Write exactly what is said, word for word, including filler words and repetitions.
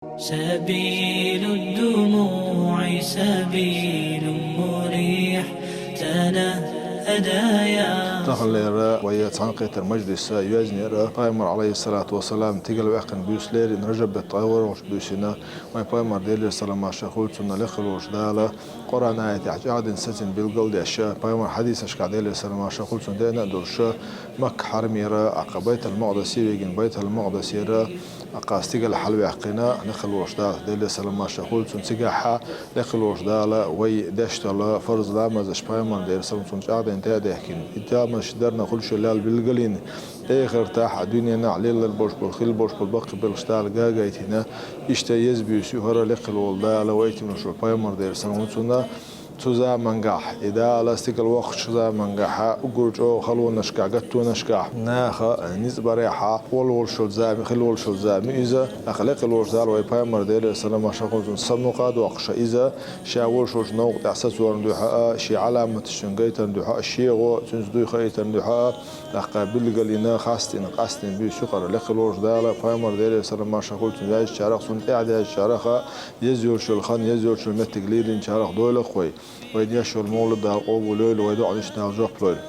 سبيل الدموع سبيل مريح تنهدى يا. Таханлера вай цхьаьнакхетаран мажлиса йоьзна яр Пайхамар, Ӏалайхи ссалату вассалам, тигал ваьккхина буьйса леррина Ражаб бетта ткъаь ворхӀалгӀача буьйсина, вай Пайхамар, Даьлера салам-маршо хуьлда цунна, лекхалволча Дала Къуръан аятехь чӀагӀдина сацийна билгал а деш, Пайхамара хьадисашкахь, Даьлера салам-маршо хуьлда цунна, денна а долуш, Макка хьарамера, тӀаккха Байтал-Макъдисе вигина, Байтал-Макъдисера, тӀаккха стигала хьалаваьккхина, лекхалволча Дала, Даьлера салам-маршо хуьлда цунна, цигахь лекхалволча Дала вай деш долу фарз ламазаш Пайхамар, Даьлера салам хуьлда цунна, чӀагӀдина тӀе а дехкина. И ламазаш дарна хуьлуш йолу лаьлла билгалйина, эхартахь а, дуьненахь а лелар болуш болу, хила болуш болу баккхий белхаш Дала гайтина. Иштта еза буьйса ю хӀара, лекхалволу Дала вай тӀе веана волу Пайхамар, Даьлера салам хуьлда цунна. Цу заманчохь, и Дала стигала воккхучу заманчохь, уггар чӀогӀа халонашкахь, гаттонашкахь наха ницкъ барехь, хила волуш йолу зама, хила волуш йолу зама ю иза. ТӀаккха лекхалволча Дала вай Пайхамар, Даьлера салам-маршо хуьлда цунна, самукъа а доккхуш иза, ша волуш волчу новкъа тӀехь сацорна дуьхьа а, шен Ӏаламаташна гайтарна дуьхьа а, шен гӀо цуьнца дуй хаийтарна дуьхьа а, тӀаккха билгалйина, хастийна, къастийна буьйса ю хӀара, лекхалволча Дала Пайхамар, Даьлера салам-маршо хуьлда цунна, ваьжначарах, цунна тӀаьхьа даьжначарах, еза йолчу ханна, еза йолчу меттиг лелийначарах дойла-кх вай. Вайна еш йолу мовлид Дала къобалйойла, вай доӀанашна Дала жоп лойла.